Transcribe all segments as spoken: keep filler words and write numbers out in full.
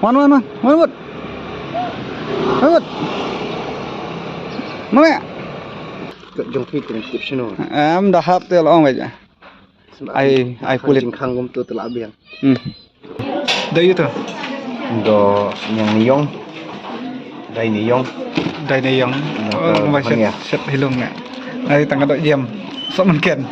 Wan, wan, wan, wan, wan. Wan, wan. Mama. Kat jong phi tengah tip sino. Em, da hap te long aja. Ai, ai pulit. Jingkhang gum tu telah biang. Hmm. Da yu tu. Do nyang ni yong. Dai ni yong. Dai ni yong. Oh, ma set, set hilung na. Ai tang do jam. Sok man ken.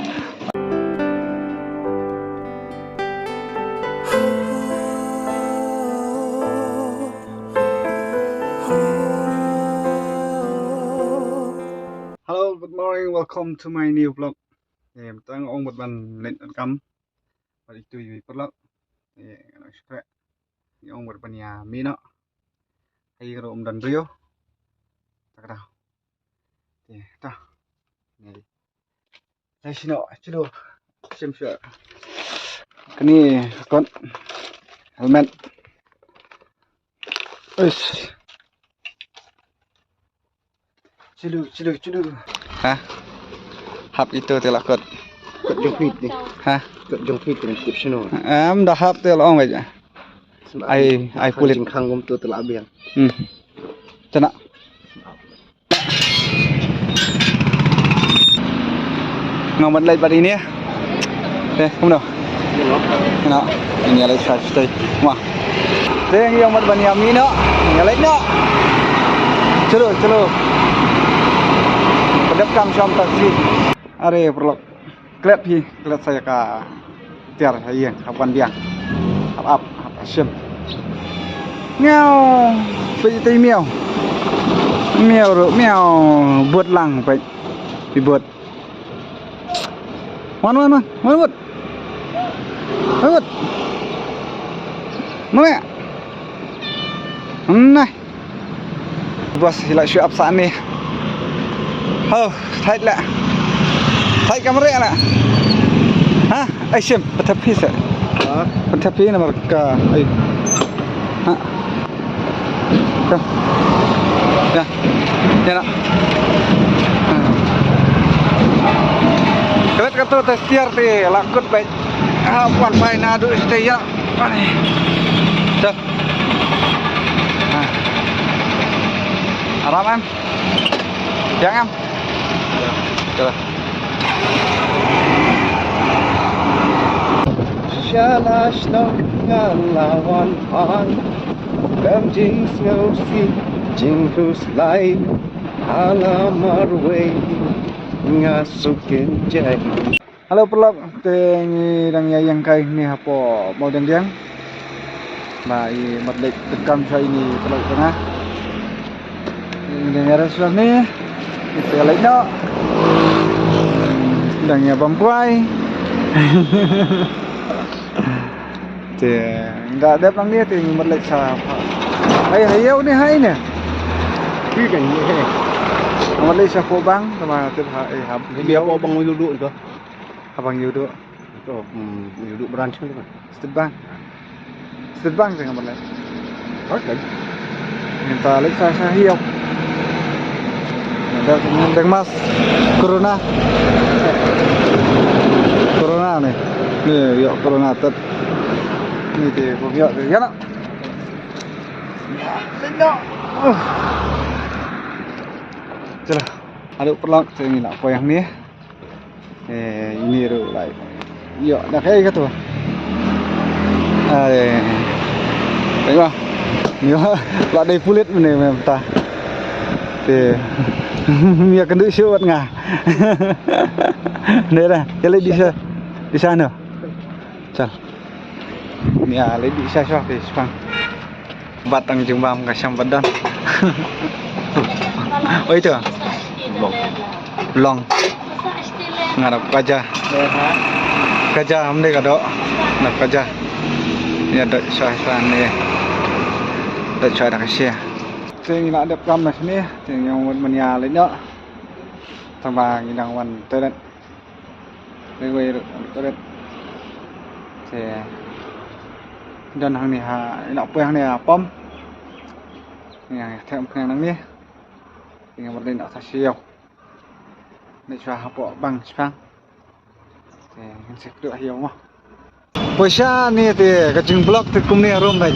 Hello, good morning. Welcome to my new vlog. Em, tang ong bad ban net kam. Bad itu yu perlu. Em, nak sekre. Ong bad ban ya mino. Hai ro um dan brio. Tak dah. Em, dah. Ni. Hai sino, chilo. Sim sure. Kani kot. Helmet. Uish. Chulu, chulu, chulu. Ha? Hap itu te lah kot. Kot jong phi ni. Ha? Kot jong phi ni tip sino. Em, da hap te long aja. Ai, ai pulit. Jingkhang gum tu telah biang. Hmm. Tena. Nga mat leit bad ini. Eh, kumno? Kumno? Ini leit sa stay. Wah. Deng yang mat ban yam ino. Ini leit no. Chalo, chalo. Kedap kam sham taxi. Are perlu. Klet hi, klet sa ïa ka tiar ha ïing, ha ban biang. Hap ap, hap shim. Miau, pe te miau. Miau ru, miau, bud lang pe. Pi bud. Wan, wan, wan, wan, bud. Wan, bud. Mama. Nah. Bos, ila shu ap sa ni. Ho, thait la. Thait kamera la. Ha, ai sim, patap phi sa. Ha? Patap phi na marka. Ai. Ha. Ka. Ya. Ya na. Ha. Kret ka tu testiar ti la kut bai. Ha, wan bai na du ste ya. Ani. Dah. Ha. Aram em. Yang em. Dah. Shala shnong nga la wan phai. Kam jingsngewsih, jingkhuslai. Ha la marwei nga suk kynjai. Hello paralok, te ngi dang ïa ïeng kai ne hapoh Mawdiangdiang. Ba i mat leit tetkam sha ine i paralok jong nga. Ngi dang ïa rest ne, ngi te leit noh. Dang ïa bam kwai. Te nga dep lang ne te ngi mat leit sha. Hai, hai ïa une hai ne. Ki kan ne. Mat leit sha Pohbang, tama te ha, eh, ha. Ïa Pohbang ïa u duh to. Habang ïa u duh. To, hmm, ïa u duh branch kan. State Bank. State Bank te nga mat leit. Ngi ta leit sha sha hiau. Ngi ta ngi dang mask corona. Corona ne. Ni ïoh corona tat. Ni te bym ïoh te ïa na. Leit noh. Jela. Haduh paralok te ngi la poi hangne. Eh, ini ruh lai. Ïoh, da kai ka tu. Ai. Tengok. Ïoh, la dei pulit mene mynta. Te. Ïa kynduh shuh wat nga. Dei da. Ïa leit di sha. Di sha no. Chal. Ïa leit di sha sha te shipang. Bat tang jingbam ka sham badan. Oi tu. Long. Long. Nga dap kaja. Kaja am de ka do. Dap kaja. Ïa dap sha sha ne. Dap sha da ka sia. Te ngi la dep kam na sini, te ngi wan mania leit noh. Tang ba ngi dang wan toilet. Wei wei ruh rit. Te don hangne ha, ina poi hangne ha pom. Ina them khniang nangne. Ina wan ina sa siaw. Ni chwa hapoh bang chipang. Te ngan sek ruh ha ïew mo. Poi sha ni te ka jingblok te kumne rum dai.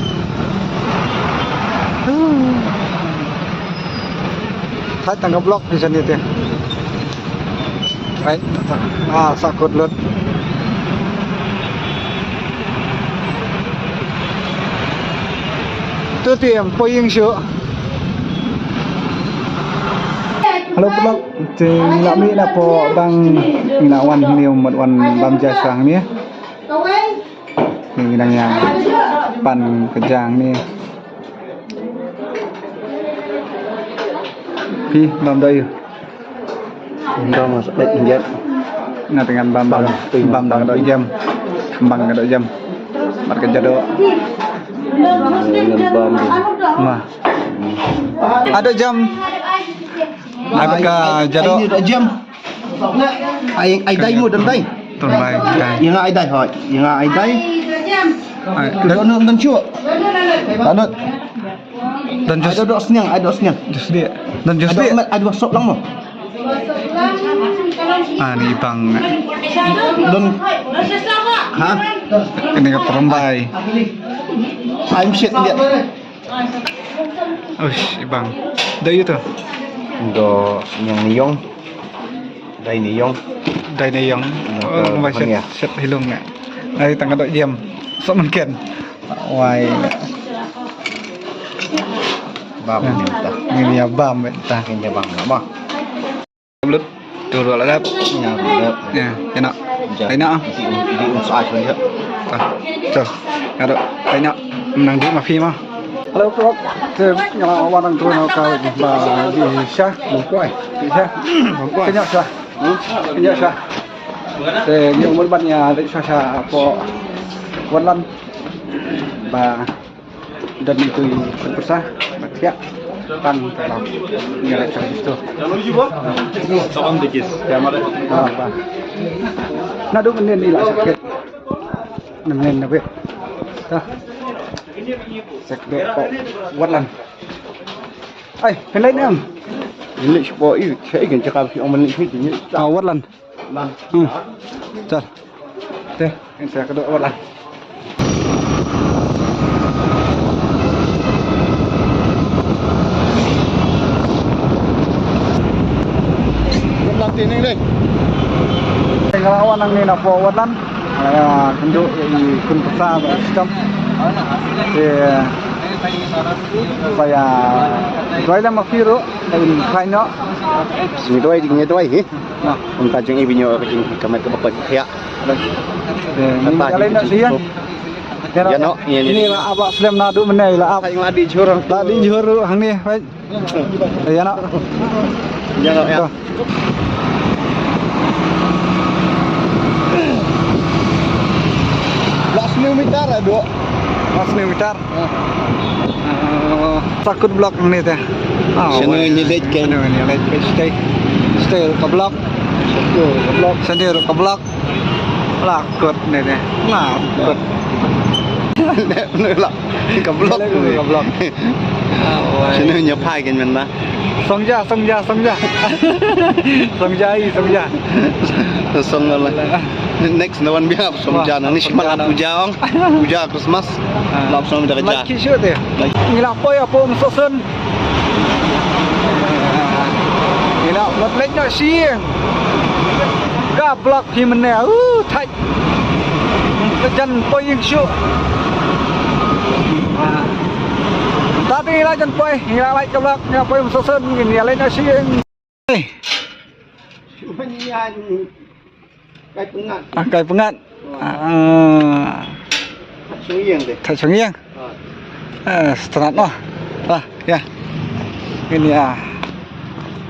Thait tang ka block ni shane te. Ai, ah, sa kut lut. Tu te em poi ïing shu. Hello, block. Te ngi la mih na pdeng, ngi la wan hangne mut wan bam ja shuwa hangne. Ngi dang ïa pan ka ja hangne. Phi bam da ïa. Bam sa pet ngiat. Nga tang ban bam, bam, bam da ka doh jem. Bam ka doh jem. Bad ka ja doh. Bam. Ma. Ado jem. Ai bad ka ja doh. Ai, ai dai mo, don dai. Don dai, dai. Ïa nga ai dai hoi. Ïa nga ai dai. Ai, don, don, don chuh. Don. Don jus. Ai dok sniang, ai dok sniang. Jus dia. Don jus dia. Ai dok sop lang mo. Ah, ni bang. Don. Ha? Ini ka perembai. Ai mshit dia. Ush, ibang. Da yu tu. Do nyong nyong. Dai ni yong. Dai ni yong. Oh, mai set, set hilung na. Ai tang ka doh jem. Sok man ken. Wai. Bam ni ta. Ngin ïa bam ta. Ngin ïa bam na ma. Lut. Turu la dap. Ïa, ïa. Ïa, ïa na. Ïa na. Di, di um sa pun ïa. Ta. Ta. Ïa dok. Ïa na. Nang di ma phi ma. Hello, vlog. Te nga la wan nang turu na ka ba di sha. Bungkoi. Di sha. Bungkoi. Kenya sha. Hmm? Kenya sha. Te ngi mut ban ïa leit sha sha po Watlan. Ba don itu pyrsa ba thiah tang tang ïa leit sha situ. Tolong dikit. Ya, mari. Ah, ba. Naduh mynnin i la sakit. Mynnin na bit. Ta. Sek de po Watlan. Ai, pynlait ne em? Pynlait sha po i, sha i kan cakap si ong pynlait sha i. Ah, Watlan. Hmm. Chal. Te, kan sa ka doh Watlan. Watlan te ning dei. Nga la wan hangne na po Watlan. Nga la kynduh ïa i khun pyrsa ba i sdom. Te ba ïa duwai lem ma phi ruh ba in khlaiñ noh. Ngi duwai, ngi duwai hi. Nah. Ym ta jong i ba ñiew ka jingkyrmen kaba koit thiah. Te ngi ïaleit noh sha ïing. Ïa noh, ïa noh. Ini la ap slem naduh mynne la ap. Nga la dih jhur. La dih jhur ruh hangne. Ïa na. Ïa na, ïa. Last new meter, aduh. Last new meter. Ah. Ah, sakut block ni te. Ah, shano ni late ke? Shano ni late ke? Stay. Stay ka block. Stay ka block. Sendiri ka block. Lakut ne ne. Lakut. Ne, ne la. Ka block. Ka block. Sini nya pai kan menda. Songja, songja, songja. Songja i, songja. Song la. Next na wan biar songja na ni siman puja ong. Puja Christmas. Lap song da ka ja. Like shoot ya. Ngi la poi apo msosun. Ngi la wat leit noh shi. Ka block hi mynne. Uh, thait. Ka jan poi ïing shuh. Ta te ngi la jan poi, ngi la leit ka block, ngi la poi msosun, ngi la leit noh shi. Hey. Kai pyngat. Ah, kai pyngat. Ah. Thait shong ïing te. Thait shong ïing. Ah, strat noh. Ah, ya. Ini ya.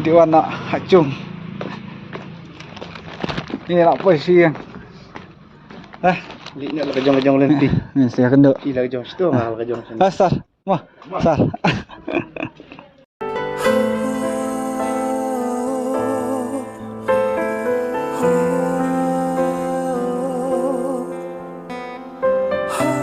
Di wan noh ha chung. Ini la poi shi ïing. Ah. Di ne la ka jong ka jong lynti. Ni sia kynduh. Ki la ka jong situ, nga la ka jong sini. Ah, sar. Wah, sar.